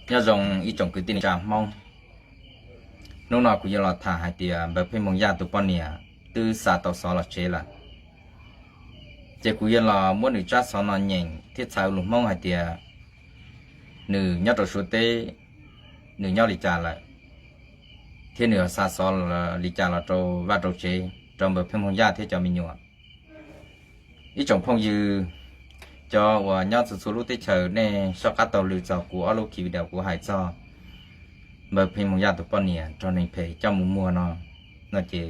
Nyob zoo ib tsoom kwv tij neej tsa Hmoob, hnub no kuv yuav los tham hais tias Npawg Pheej Hmoo Yaj tus poj niam twb xa tau xov los tsev lawm. Ces kuv yuav los muab nws tsab xov no nyeem thiab txhais lus Hmoob hais tias nws nyob rau Suav teb, nws nyob li cas lawm, thiab nws xa xov li cas los rau vaj rau tsev rau Npawg Pheej Hmoo Yaj thiab cov me nyuam. Ib tsoom phooj ywg, cov uas nyob txhua txhua lub teb chaws, nej soj qab taug lw txog kuv ob lub ki video kuv hais txog Npawg Pheej Hmoo Yaj tus poj niam raug neeg phem coj mus muag no, no ces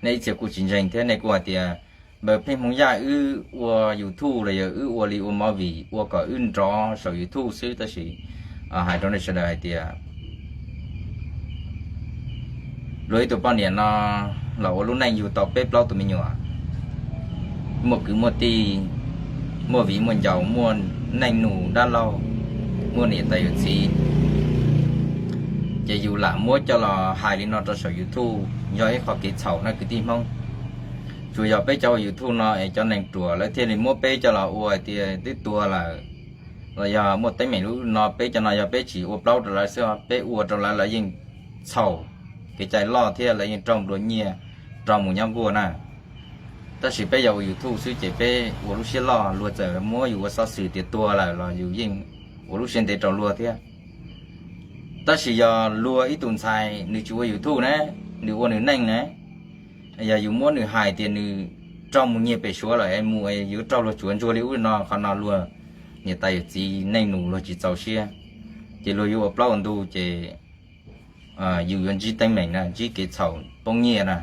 nej ib txhia kuj tsis ntseeg thiab nej kuj hais tias Npawg Pheej Hmoo Yaj wb ua YouTube los yog wb ua li ua movie ua kom wb nrov saum YouTube xwb, tab sis hais rau nej sawv daws hais tias luag ib tug poj niam no los ua lub neej yug tau peb plaub tus me nyuam, muaj kwv muaj tij, muaj viv muaj ncaus, muaj neej nus dab laug, muaj niam tais yawm txiv, ces yus lam muab coj los hais li no rau saum YouTube yog ib qho kev txhaum na kwv tij Hmoob. Tsuas yog peb cov ua YouTube no es cov neeg ruam lawv thiaj li muab peb coj los ua hais tias twb tuag lawm, los yog muaj teeb meem lub no, peb cov no yog peb tsis ua plaub rau lawv xwb, peb ua rau lawv, lawv yeej txhaum kev cai loj thiab lawv yeej raug nplua nyiaj, raug mus nyob nkuaj na. Tab sis peb yog ua YouTube xwb ces peb ua lub siab loj, luag txawm muab yus ua xov xwm tias tuag lawm los yus yeej ua lub siab ntev rau luag thiab. Tab sis yog luag ib tus ntxhais nws tsis ua YouTube na, nws ua nws neej na, yog yus muab nws hais tias nws raug mus nyiag pem Suav lawm es mus es yuav raug luag tsuav ntsuag li ub no, qhov no luag niam tais yawm txiv neej nus luag tsis txaus siab, ces luag yuav ua plaub ua ntug ces yus yuav ntsib teeb meem na, ntsib kev txhaum poob nyiaj na.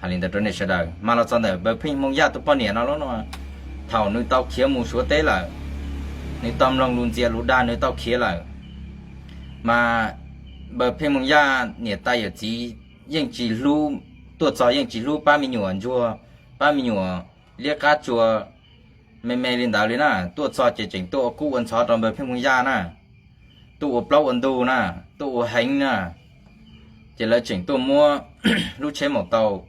Hais li ntawd rau nej sawv daws. Mas los txog ntawm Npawg Pheej Hmoo Yaj tus poj niam no lub no, thaum nws tau khiav mus Suav teb lawm, nws tau mloog lus ntxias lus dag nws tau khiav lawm, mas Npawg Pheej Hmoo Yaj niam tais yawm txiv yeej tsis hlub, tuaj txog yeej tsis hlub pab me nyuam ntsuag, pab me nyuam liab qab tsua me me li ntawd li na. Tuaj txog ces tseem tuaj ua kub ua ntxhov rau Npawg Pheej Hmoo Yaj na, tuaj ua plaub ua ntug na, tuaj ua heev na. Ces lawv tseem tuaj muab lub tsheb maus taus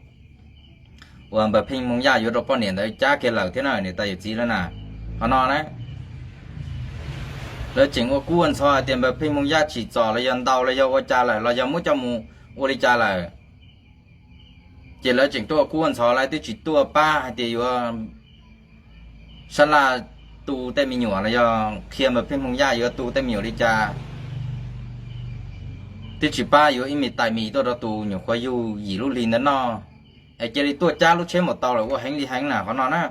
uas Npawg Pheej Hmoo Yaj yuav rau poj niam ntawd cab kiag lawm thiab na, niam tais yawm txiv lawv na. Qhov no na, lawv tseem ua kub ua ntxhov hais tias Npawg Pheej Hmoo Yaj tsim txom los yog ntaus los yog ua cas lawm los yog muab coj mus ua li cas lawm. Ces lawv tseem tuaj ua kub ua ntxhov, lawv twb tsis tuaj pab hais tias yuav sab laj tu tej me nyuam los yog qhia Npawg Pheej Hmoo Yaj yuav tu tej me nyuam li cas, twb tsis pab yuav ib me tais mis tuaj rau tus nyuam qhuav yug yim lub hli ntawd noj, es cia li tuaj cab lub tsheb maus taus lawm ua heev li heev na qhov no na.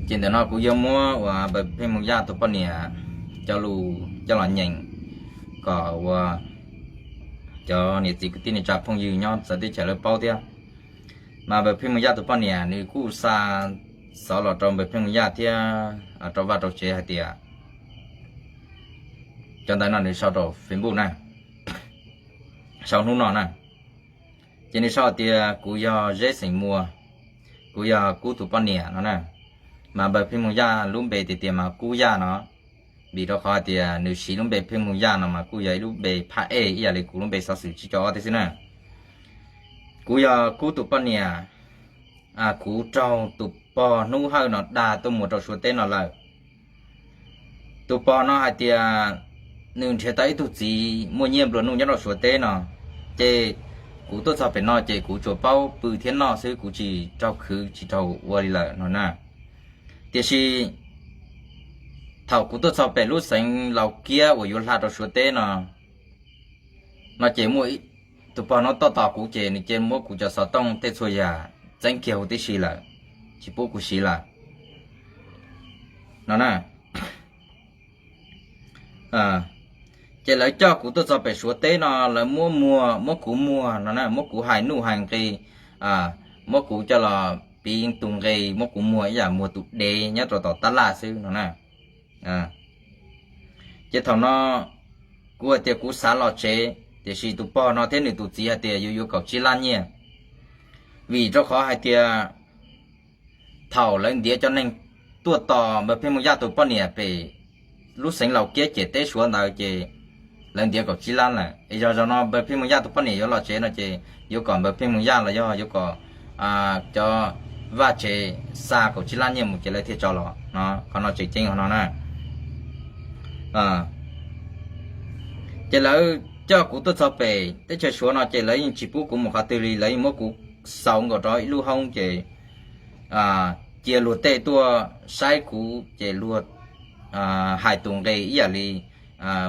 Ces ntawm no kuv yuav muab uas Npawg Pheej Hmoo Yaj tus poj niam cov lus coj los nyeem kom uas cov niam txiv kwv tij neej tsa phooj ywg nyob txawv teb chaws lawv paub thiab. Mas Npawg Pheej Hmoo Yaj tus poj niam nws kuj xa xov los rau Npawg Pheej Hmoo Yaj thiab rau vaj rau tsev hais tias, cov ntawd no nws sau rau Facebook na, sau hnub no na. Ces nws sau tias kuv yog Zeb xeem Muas, kuv yog Kub tus poj niam no na. Mas Npawg Pheej Hmoo Yaj lub npe tiag tiag mas Kub Yaj no, vim rau qhov hais tias nws siv lub npe Pheej Hmoo Yaj no mas kuj yog ib lub npe phaj ej ib yam li kuv lub npe xov xwm tsib caug ob thiab xwb na. Kuv yog Kub tus poj niam, kuv raug tus pog hnub hawj no dag tuaj mus rau Suav teb no lawm. Tus pog no hais tias nws nrhiav tau ib tug txiv muaj nyiaj nplua nuj nyob rau Suav teb no, ces kuv tuaj txog pem no ces kuv tsuas paub pw thiab noj xwb, kuv tsis raug khwv tsis raug ua li lawm no na. Tiam sis thaum kuv tuaj txog pem lub xeev Laus Kiab uas yuav hla rau Suav teb no, no ces muaj tus pog no tuaj tos kuv ces nws cia muab kuv cov xov tooj tej txhua yam txeeb kiag huv tib si lawm, tsis pub kuv siv lawm no na. Ces lawv coj kuv tuaj txog pem Suav teb no, lawv muab muag, muab kuv muag no na, muab kuv hais nuj hais nqi, muab kuv coj los piv tus nqi, muab kuv muag ib yam muag tus dev nyob rau tom tab laj xwb no na. Ces thaum no kuv hais tias kuv xav los tsev, tiam sis tus pog no thiab nws tus txiv hais tias yuav yuav kaum tsib lab nyiaj, vim rau qhov hais tias thaum lawv ntiav cov neeg tuaj tos Npawg Pheej Hmoo Yaj tus poj niam pem lub xeev Laus Kiab ciam teb Suav ntawd ces lawv ntiav kaum tsib lab lawm. Es yog zaum no Npawg Pheej Hmoo Yaj tus poj niam yuav los tsev no ces yuav kom Npawg Pheej Hmoo Yaj los yog yuav kom cov vaj tsev xa kaum tsib lab nyiaj mus ces lawv thiaj tso los no. Qhov no tseem ceeb qhov no na. Ces lawv coj kuv tuaj txog pem teb chaws Suav no ces lawv yeej tsis pub kuv mus qhov twg li, lawv yeej muab kuv xauv nkaus rau ib lub hoob ces cia luag tej tuaj saib kuv ces luag hais tus nqe ib yam li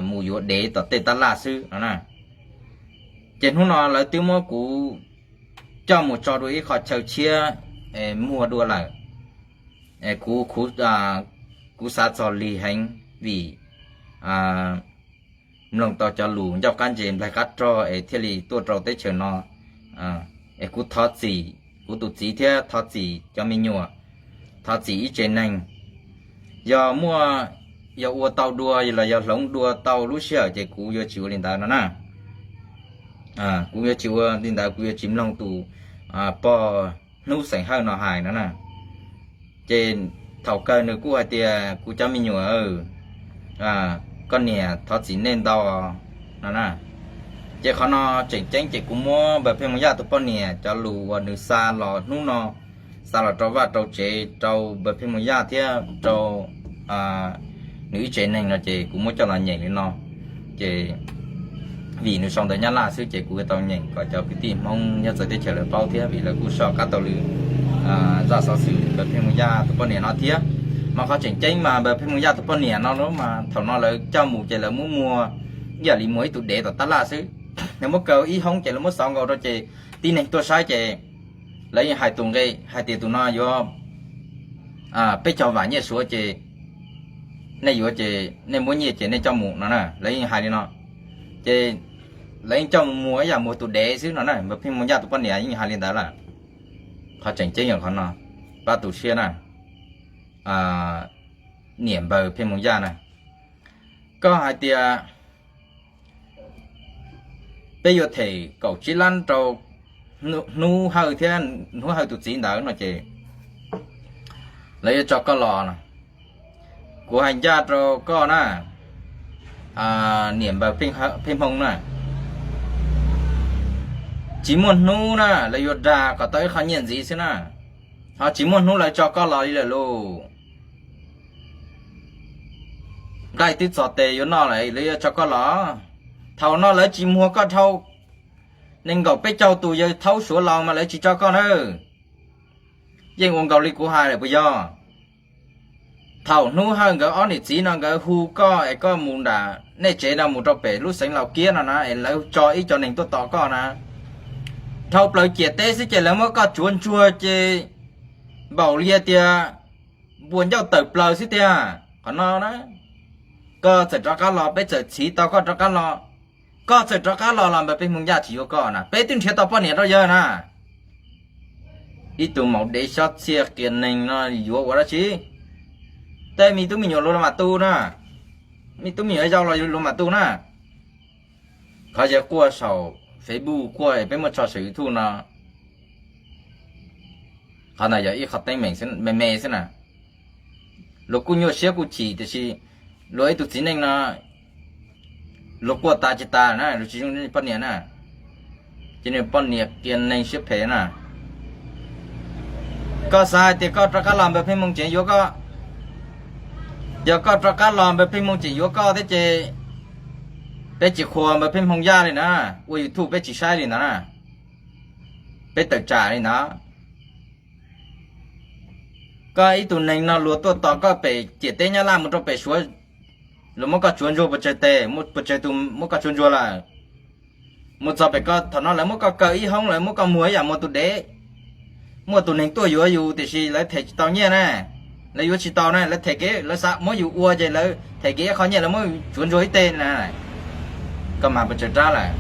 mus yuav dev tom tej tab laj xwb no na. Ces hnub no lawv twb muab kuv coj mus tso dua ib qho chaw tshiab muag dua lawm. Kuv, kuv xav txog lig heev vim mloog tau cov lus ncauj qab ntses nplaig qab rog es thiaj li tuaj rau teb chaws no. Es kuv thov txim kuv tus txiv thiab thov txim cov me nyuam, thov txim ib tsev neeg. Yog muaj, yog ua tau dua los yog hloov dua tau lub sij hawm ces kuv yuav tsis ua li ntawd no na. Kuv yuav tsis ua li ntawd, kuv yuav tsis mloog tus pog hnub xeem hawj no hais no na. Ces thaum kawg nws kuj hais tias kuv cov me nyuam, koj niam thov txim nej ntau no na. Ces qhov no tseem ceeb ces kuv muab npawg Pheej Moos Yaj tus poj niam cov lus uas nws xa los hnub no, xa los rau vaj rau tsev rau npawg Pheej Moos Yaj thiab rau nws ib tsev neeg no ces kuv muab coj los nyeem li no. Ces vim nws sau ntawv Nyab Laj xwb ces kuv yuav tau nyeem kom cov kwv tij Hmoob nyob txawv teb chaws lawv paub thiab vim lawv kuj soj qab tau lwm zaj xov xwm npawg Pheej Moos Yaj tus poj niam no thiab. Mas qhov tseem ceeb mas npawg Pheej Moos Yaj tus poj niam no mas thaum no lawv coj mus ces lawv muab muag ib yam li muag ib tug dev tom tab laj xwb. Lawv muab kaw ib hoob ces lawv muab xauv nkaus rau ces tib neeg tuaj saib ces lawv yeej hais tus nqe hais tias tus no yuav peb caug vam nyiaj Suav ces nej yuav ces nej muab nyiaj ces nej coj mus no na, lawv yeej hais li no. Ces lawv yeej coj mus muag ib yam muag tus dev xwb no na, npawg Pheej Moos Yaj tus poj niam yeej hais li ntawd lawm. Qhov tseem ceeb yog qhov no, pab tu siab na, niam npawg Pheej Moos Yaj na, koj hais tias peb yuav them kaum tsib lab rau Hnub Hawj thiab Hnub Hawj tus txiv ntawd no ces lawv yuav tso koj los. Kuv hais ncaj rau koj na, niam npawg Pheej Hmoo na, tsis muaj hnub na lawv yuav dag kom tau ib qho nyiaj ntxiv xwb na, ho tsis muaj hnub lawv tso koj los li lawm lauj. Nqaij twb txog tes yuav noj lawm lawv yuav tso koj los. Thaum no lawv tsis muag koj dhau nees nkaum peb caug tus yawg thaub Suav laus mas lawv tsis tso koj nawb. Yeej ua nkaus li kuv hais lawm puas yog? Thaum Hnub Hawj nkawd ob niam txiv no nkawd hu koj es koj mus nram nej tsev no mus rau pem lub xeev Laus Kiab no na es lawv tso ib co neeg tuaj tos koj na, dhau plaws ciam teb xwb ces lawv muab koj tsuav ntsuag ces npaum li tias npua ncauj tawm plaws xwb tiag. Qhov no na, koj txawm rov qab los peb txawm txhiv tau koj rov qab los. Koj txawm rov qab los los npawg Pheej Hmoo Yaj tsis yuav koj na, peb twb nrhiav tau poj niam rau yawg na. Ib tug maum dev xyob txhiaj qias neeg no yuav ua dab tsi? Tej me tub me nyuam luag mam tu na, me tub me nyuam yau los luag mam tu na. Qhov yawg quaj saum Facebook quaj peb muab tso saum YouTube no, qhov ntawd yog ib qho teeb meem me me xwb na. Luag kuj nyuaj siab kuj chim tiam sis luag ib tug txiv neej no luag quaj tas tsis tas na, luag tsis zoo poj niam na, ces nws poj niam qias neeg siab phem na. Koj xav hais tias koj rov qab los npawg Pheej Hmoo tseem yuav koj? Yog koj rov qab los npawg Pheej Hmoo tseem yuav koj thiab ces peb tsis qhuas npawg Pheej Hmoo Yaj li na, ua YouTube peb tsis saib li ntawd na, peb tawm tsam li ntawd. Koj ib tug neeg no luag tuaj tos koj pem ciam teb Nyab Laj mus rau pem Suav, luag muab koj tsuav ntsuag pes tsawg tes, pes tsawg tus muab koj tsuav ntsuag lawm. Mus txog pem koj thaum no lawv muab koj kaw ib hoob, lawv muab koj muag ib yam muag tus dev. Muaj tus neeg tuaj yuav yus tiam sis lawv them tsis tau nyiaj na, lawv yuav tsis tau na, lawv them kev, lawv xav muab yus ua ces lawv them kev ib qho nyiaj lawv muab tsuav ntsuag ib teg na. Koj mas pes tsawg rab lawm?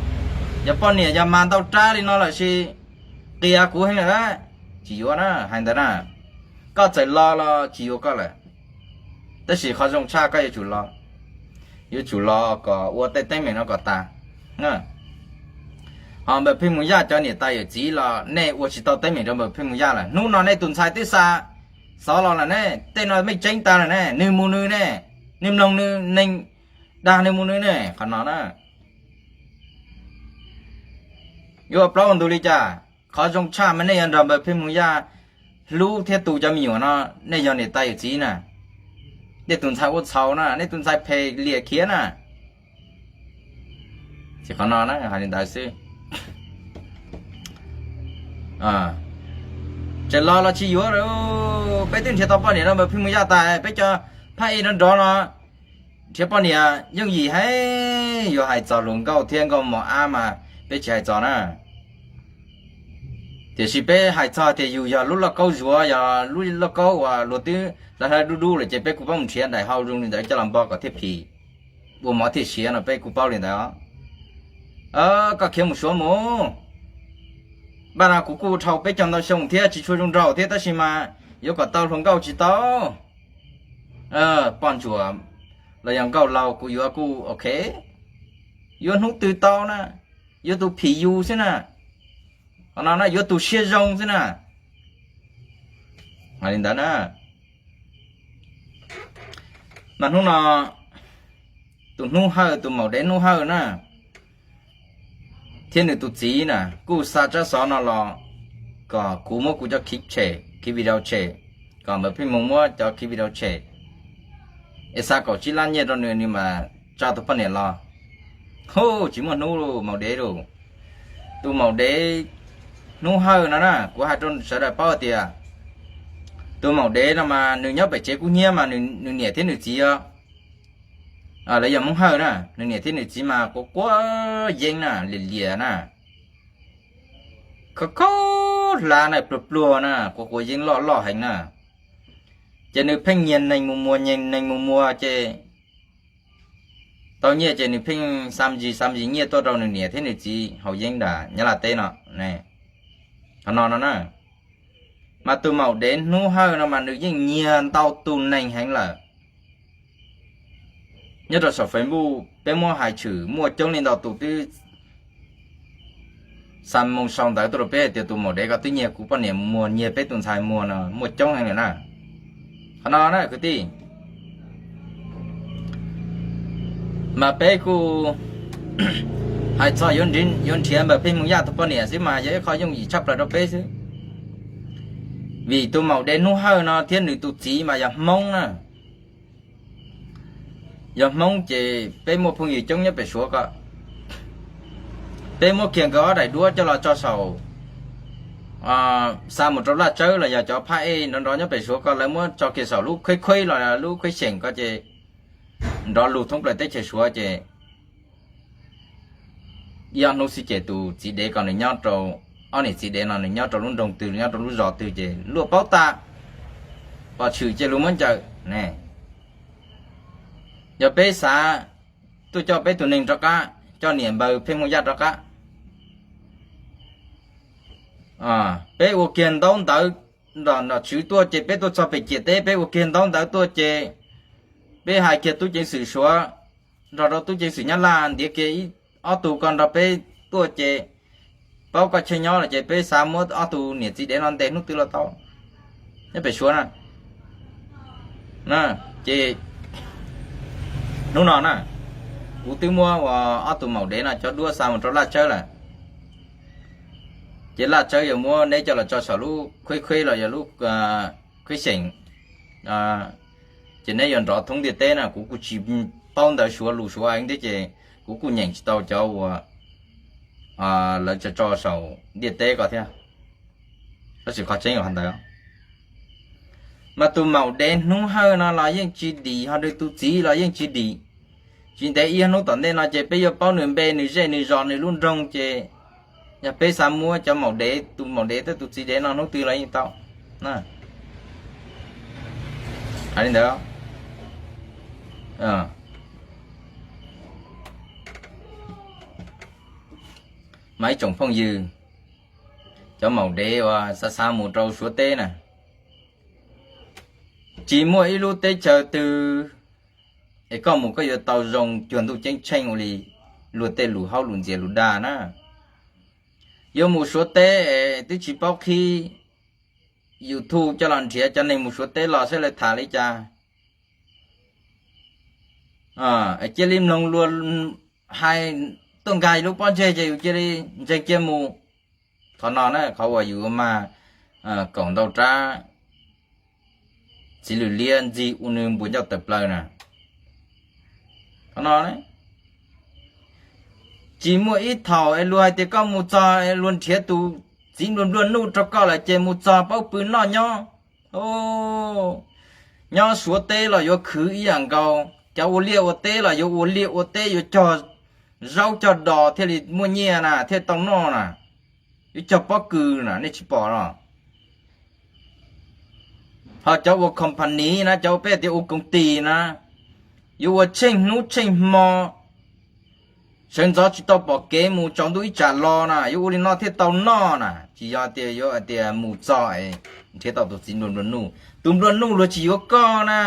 Yog poj niam yog mas ntau rab li no lawm sis qias kuv heev lawm na, tsis yuav na, hais ntawd na. Koj txawm los los tsis yuav koj lawm, tab sis qhov zoo tshaj koj yuav tsum los, yuav tsum los kom ua tej teeb meem no kom tas. Ho npawg Pheej Hmoo Yaj cov niam tais yawm txiv los nej ua tsis tau teeb meem rau npawg Pheej Hmoo Yaj lawm. Hnub no nej tus ntxhais twb xa xov los lawm ne, tej no meej tseeb tas lawm ne, nws mus nws ne, nws mloog nws neeg dag nws mus nws ne, qhov no na. Yuav plaub ua ntu li cas? Qhov zoo tshaj mas nej yuav nrog npawg Pheej Hmoo Yaj hlub thiab tu cov me nyuam no, nej yog niam tais yawm txiv na. Nej tus ntxhais ua txhaum na, nej tus ntxhais phem liam khiav na. Ces qhov no na hais li ntawd xwb. Tseem los los tsis yuav lawm, peb twb nrhiav tau poj niam rau Npawg Pheej Mus Yaj tas, peb cov phab ej nrov nrov no nrhiav poj niam yooj yim heev, yuav hais txog luag nkauj thiab nkauj mos ab mas peb tsis hais txog na. Tiam sis peb hais txog tias yus yog lub lauj kaub zuav, yog lub lauj kaub uas luag twb hlawv hlawv dub dub lawm ces peb kuj paub mus nrhiav daim hau zoo li ntawd coj los npog kom thiaj phim, ua mov thiaj siav no peb kuj paub li ntawd. Koj khiav mus Suav mus, npaj no kuv kuj dhau peb caug ntau xyoo thiab tsis tshua zoo nraug thiab tab sis mas yuav kom tau hluas nkauj tsis tau. Poj ntsuam los yog nkauj laus kuv yuav kuj ok, yuav hnub twg tau na, yuav tus phim yus xwb na, qhov no na yuav tus siab zoo xwb na. Hais li ntawd na, mas hnub no tus Hnub Hawj, tus maum dev Hnub Hawj na, thiab nws tus txiv na kuj xa tsab xov no los kom kuv muab kuv cov khiv tshem, khiv video tshem, kom Npawg Pheej Mus muab cov khiv video tshem, es xa kaum tsib lab nyiaj rau nws, nws mam tsa tus poj niam los. Hu, tsis muaj hnub lauj maum dev lauj. Tus maum dev Hnub Hawj no na, kuv hais rau sawv daws paub tias tus maum dev no mas nws nyob pem tsev kub hnyiab mas nws niam thiab nws txiv os, lawv yog Hmoob Hawj na, nws niam thiab nws txiv mas quav quav yeeb na, liam liam na, khov khob hlav na, pluag pluag na, quav quav yeeb loj loj heev na. Ces nws pheej nyiag neeg mus muag, nyiag neeg mus muag ces tau nyiaj ces nws pheej xa me ntsis xa me ntsis nyiaj tuaj rau nws niam thiab nws txiv haus yeeb nram Nyab Laj teb no. Qhov no no na, mas tus maum dev Hnub Hawj no mas nws yeej nyiag ntau tus neeg heev lawm. Nyob rau saum Facebook peb muab hais tshwm muaj coob li ntau tus twb xa moo sau ntawv tuaj rau peb hais tias tus maum dev ko twb nyiag kuv poj niam muag, nyiag peb tus ntxhais muag no muaj coob heev lawm na. Qhov no na kwv tij, mas peb kuj hais txog yuav nrhiav Npawg Pheej Mus Yaj tus poj niam xwb mas yog ib qho yooj yim tshaj plaws rau peb xwb. Vim tus maum dev Hnub Hawj no thiab nws tus txiv mas yog Hmoob na. Yog Hmoob ces peb muaj phooj ywg coob nyob pem Suav ko, peb muab kiag nkawd ob daim duab coj los tso saum, xa mus rau Laj Tsawb los yog cov phab ej nrov nrov nyob pem Suav ko lawv muab tso kiag saum lub khueb khueb los lub khueb xyeem ko ces nrov lug thoob plaws teb chaws Suav ces ib ob hnub xwb ces tus txiv dev ko nws nyob rau, ob niam txiv dev no nws nyob rau lub nroog twg, nyob rau lub zos twg ces luag paub tas, pom tshwm cia luag muab ncaws ne. Yog peb xav tuaj coj peb tus neeg rov qab, coj niam Npawg Pheej Mus Yaj rov qab, peb ua kiag ntaub ntawv nrog nom tswv tuaj ces peb tuaj txog pem ciam teb peb ua kiag ntaub ntawv tuaj ces peb hais kiag tub ceev xwm Suav nrog rau tub ceev xwm Nyab Laj ntiav kiag ob tug ko nrog peb tuaj ces paub koj chaw nyob lawm ces peb xav muab ob tug niam txiv dev no ntes hnub twg los tau nyob pem Suav na. Ces hnub no na, kuv twb muab ua ob tug maum dev no cov duab xa mus rau Laj Tsawb lawm. Ces Laj Tsawb yuav muab neb coj los tso saum lub khueb khueb los yog lub khueb xyeem, ces neb yuav nrov thoob ntiaj teb na. Kuv kuj tsis paub ntawv Suav lus Suav heev thiab ces kuv kuj nyeem tsis tau cov uas lawv tso tso saum ntiaj teb ko thiab, tab sis qhov tseeb yog qhov ntawd. Mas tus maum dev Hnub Hawj no los yeej tsis dim, ho nws tus txiv los yeej tsis dim. Tsis ntev ib hnub tom ntej no ces peb yuav paub nws npe nws zej nws zos nws lub nroog ces yog peb xav muab cov maum dev, tus maum dev thiab tus txiv dev no hnub twg los yeej tau. Hais li ntawd, mas ib tsoom phooj ywg, cov maum dev uas xav xav mus rau Suav teb na, tsis muaj ib lub teb chaws twg es koj mus koj yuav tau zoo cuag ntuj ceeb tsheej ua li luag tej lus haub lus ntxias lus dag na. Yuav mus Suav teb es twb tsis paub qhib YouTube coj los nrhiav cov neeg mus Suav teb los saib lawv tham li cas. Cia li mloog luag hais tuaj nkag lub pob ntseg ces yus cia li ntseeg cia mus. Qhov no na qhov uas yus mag koom ntau rab txiv lws liab ntxig ua nws npuas ncauj tawm plaws na. Qhov no, Tsis muaj ib thaum es luag hais tias koj mus txog es luag nrhiav tus txiv nplua nplua nuj rau koj lawm ces mus txog paub pw noj nyob. Nyob Suav teb los yuav khwv ib yam nkaus, cov ua liaj ua teb los yuav ua liaj ua teb, yuav cog zaub cog dos thiaj li muaj nyiaj na, thiaj tau noj na, yuav cog pob kws na, nej tsis pom los? Ho cov ua company na, cov peb tias ua koom tis na, yuav ua tsheej hnub tsheej hmo, sawv ntxov tsis tau pom kev mus tsaus ntuj ib tsam los na, yuav ua li no thiaj tau noj na. Tsis yog tias yuav hais tias mus txog nrhiav tau tus txiv nplua nplua nuj. Tus nplua nuj luag tsis yuav koj na.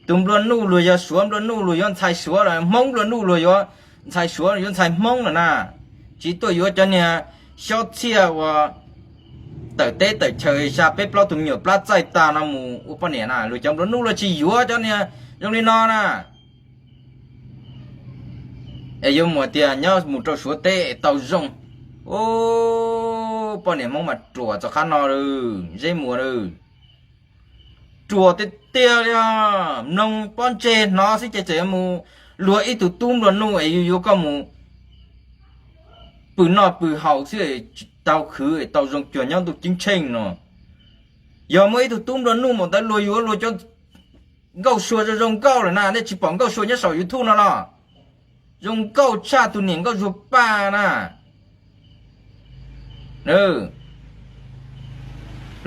Tus nplua nuj luag yog Suav nplua nuj luag yuav ntxhais Suav lawm, Hmoob nplua nuj luag yuav ntxhais Suav, yuav ntxhais Hmoob lawm na. Tsis tuaj yuav cov niag xyob txhiaj uas tawm teb tawm chaw xa peb plaub tus me nyuam plab txaij tag no mus ua poj niam na. Luag cov nplua nuj luag tsis yuav cov niag zoo li no na. Es yuav mus tias nyob mus rau Suav teb es tau zoo. Poj niam Hmoob mas ruam txog qhov no lawm, Zeb Muas lawm. Ruam tiag tiag li os. Mloog pob ntseg hnov xwb ces txawm yuav mus luag ib tug tub nplua nuj es yuav yuav koj mus pw noj pw haus xwb, tau khwv tau zoo cuag nyob ntuj ceeb tsheej no. Yog muaj ib tug tub nplua nuj mus ntawd luag yuav luag cov nkauj sua zoo zoo nkauj lawm na, nej tsis pom nkauj sua nyob saum YouTube no los? Zoo nkauj tshaj tus niam nkauj Zuag Paj na.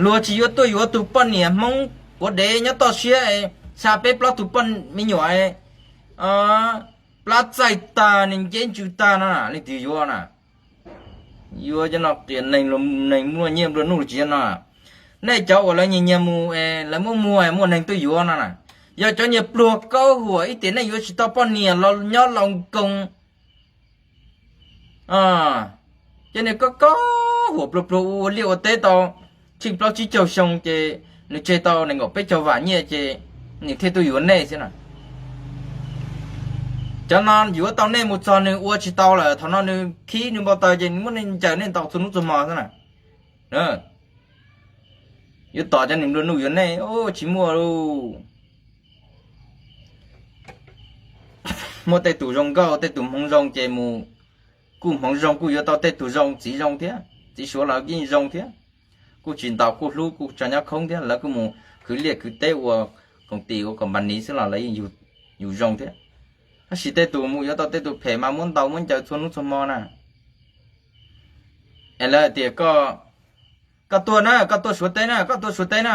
Luag tsis yuav tuaj yuav tus poj niam Hmoob quav dev nyob toj siab, xa peb plaub tus poj me nyuam plab txaij tag, neeg nceb ntsws tag no, leej twg yuav na? Yuav cov no qias neeg, neeg muaj nyiaj nplua nuj tsis yog no. Nej cov uas lawv nyiag nyiag mus, lawv muab muag muaj neeg tuaj yuav no na, yog cov nyiag pluag kaub huam ib tiam nej yuav tsis tau poj niam los nyob laus nkoos. Ces nws kaub kaub huam pluag pluag ua liaj ua teb tau tsheej plaub tsib caug xyoo ces nws tseg tau nees nkaum peb caug vam nyiaj ces nws thiaj tuaj yuav nej xwb na. Cov no yuav tau nej mus txog nws ua tsis tau lawm, thaum no nws khib nws npau taws ces nws muab nej ncaws nej ntaus txhua hnub txhua hmo xwb na. Yuav tos cov niag nplua nuj yuav nej, tsis muaj lauj. Muaj tej tus zoo nkauj, tej tus hmoov zoo ces mus, kuj hmoov zoo kuj yuav tau tej tus zoo, txiv zoo thiab, txiv suav los yeej zoo thiab. Kuj tsis ntaus kuj hlub kuj tso nyob khoob thiab, lawv kuj mus khwv liaj khwv teb ua koom tis ua company xwb los lawv yeej yug zoo thiab. Tab sis tej tus mus yuav tau tej tus phem mas muab ntaus muab ncaws txhua hnub txhua hmo na. Es lawv tias koj tuaj na, koj tuaj Suav teb na, koj tuaj Suav teb na,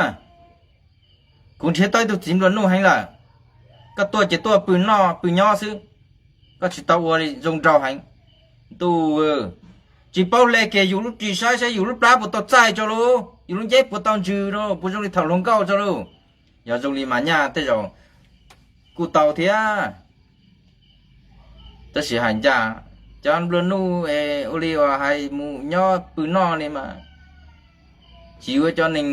kuv nrhiav tau ib tug txiv nplua nuj heev lawm. Koj tuaj ces tuaj pw noj pw nyob xwb, koj tsis tau ua zoo nraug heev. Ntuj, tsis paub hle kiag yus lub ris saib saib yus lub plab puas tau txaij tso lauj, yus lub nceb puas tau ntsws lauj, puas zoo li thaum hluas nkauj tso lauj. Yog zoo li mas nyaj tej zaum kuj tau thiab. Tab sis hais ncaj, cov nplua nuj es ua li uas hais mus nyob pw noj li mas tsis yuav cov neeg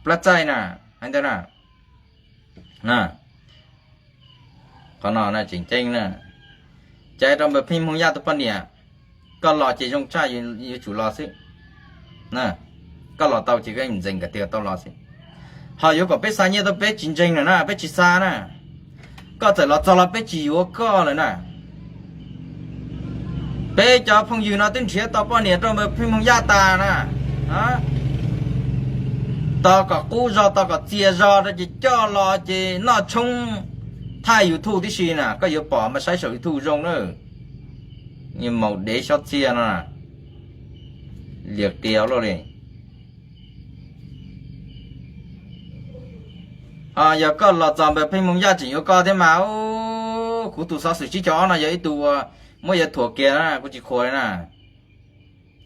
plab txaij na, hais ntawd na. Qhov no tseem ceeb na. Caiv rau npawg Pheej Hmoo Yaj tus poj niam, koj los ces zoo tshaj yuav tsum los xwb. Koj los tau ces koj ntxeev kom tias tau los xwb. Ho yuav kom peb xa nyiaj tuaj peb tsis ntseeg lawm na, peb tsis xa na. Koj txawm los txog los peb tsis yuav koj lawm na. Peb cov phooj ywg no twb nrhiav tau poj niam rau npawg Pheej Hmoo Yaj tas na. Tos kom qub zog tos kom txias zog rau ces coj los ces noj tshoob thaij YouTube tib si na, koj yuav pom mas saib saum YouTube zoo na. Maum dev xyob txhiaj no, liam qias luaj li. Ho yog koj los txog npawg Pheej Hmoo Yaj tseem yuav koj thiab mas, kuv tus xov xwm tsib caug ob no yog ib tug uas muab yuav thuam kiag na, kuv tsis qhuas li na.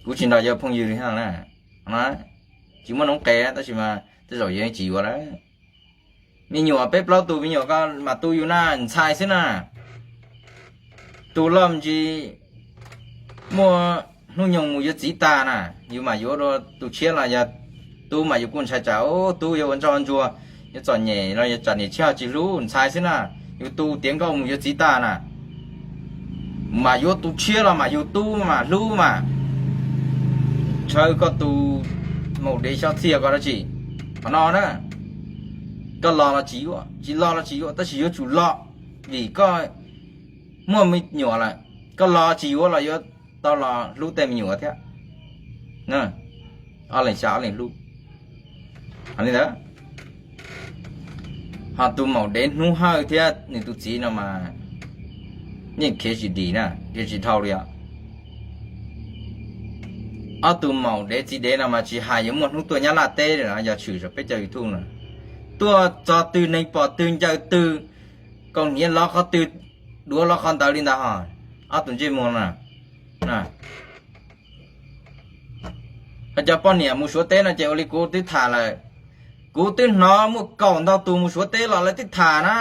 Kuv tsis nrog yawg phooj ywg li na, tsis muaj noob qes tab sis mas tej zaum yawg tsis yuav lawm. Me nyuam peb plaub tus me nyuam ko mas tu yus na, ntxhais xwb na. Tus loj me ntsis muaj hnub nyoog mus yuav txiv tag na, yus mam yuav dua, tus tshiab los yog tub mas yus kuj ntshai tsam tub yuav ua ntsoj ntsuag, yuav txom nyem los yuav tsam niam tshiab tsis hlub, ntxhais xwb na. Yus tu tiav nkauj mus yuav txiv tag na, mas yuav tus tshiab los mas yus tub mas hlub mas. Ntshaw koj tus maum dev xyob txhiaj ko dab tsi? Qhov no na, koj los los tsis yuav, tsis los los tsis yuav, tab sis yuav tsum los, vim koj Muaj me nyuam lawm, koj los tsis yuav los yuav tau los hlub tej me nyuam thiab. Ob leeg xyaw ob leeg hlub. Li ntawd, ho tus maum dev Hnub Hawj thiab nws tus txiv no mas yeej khiav tsis dim na, khiav tsis dhau li os. Ob tug maum dev txiv dev no mas tsis hais yuav muaj hnub tuaj Nyab Laj teb no yog tshwm saum peb cov YouTube no, tuaj txog twg neeg pom twg ncaws twg, kaus hniav lov qhov twg, duav lov qhov ntawd li ntawd ho. Ob tug ntsej muag no, cov poj niam mus Suav teb no ces ua li kuv twb tham lawm, kuv twb hnov muaj kaum ntau tus mus Suav teb los lawv twb tham na.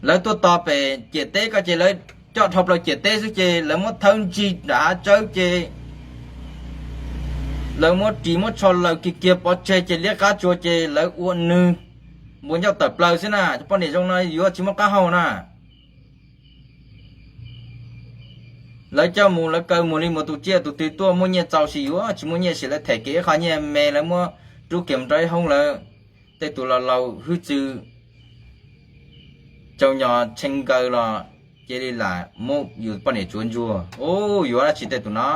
Lawv tuaj tos pem ciam teb ko ces lawv coj dhau plaws ciam teb xwb ces lawv muab thawb ntsig nram hav tsawb ces lawv muab ris muab tsho laws kiag kiag pov tseg ces liab qab tsua ces lawv ua nws npua ncauj tawm plaws xwb na. Cov poj niam zoo no yuav tsis muaj qab hau na. Lawv coj mus lawv kaw muag li muag tus tsiaj, tus twg tuaj muaj nyiaj txaus sis yuav, tsis muaj nyiaj sis lawv them kiag ib qho nyiaj me lawv muab rub kiag mus rau ib hoob lawv. Tej tus laus laus hwj txwv cau nyo tshee nkaws los cia li lam muab yus poj niam tsuav ntsuag. Ub, yuav dab tsi tej tus no,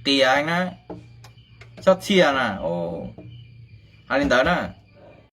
qias na, txhob txhiaj na. Hais li ntawd na,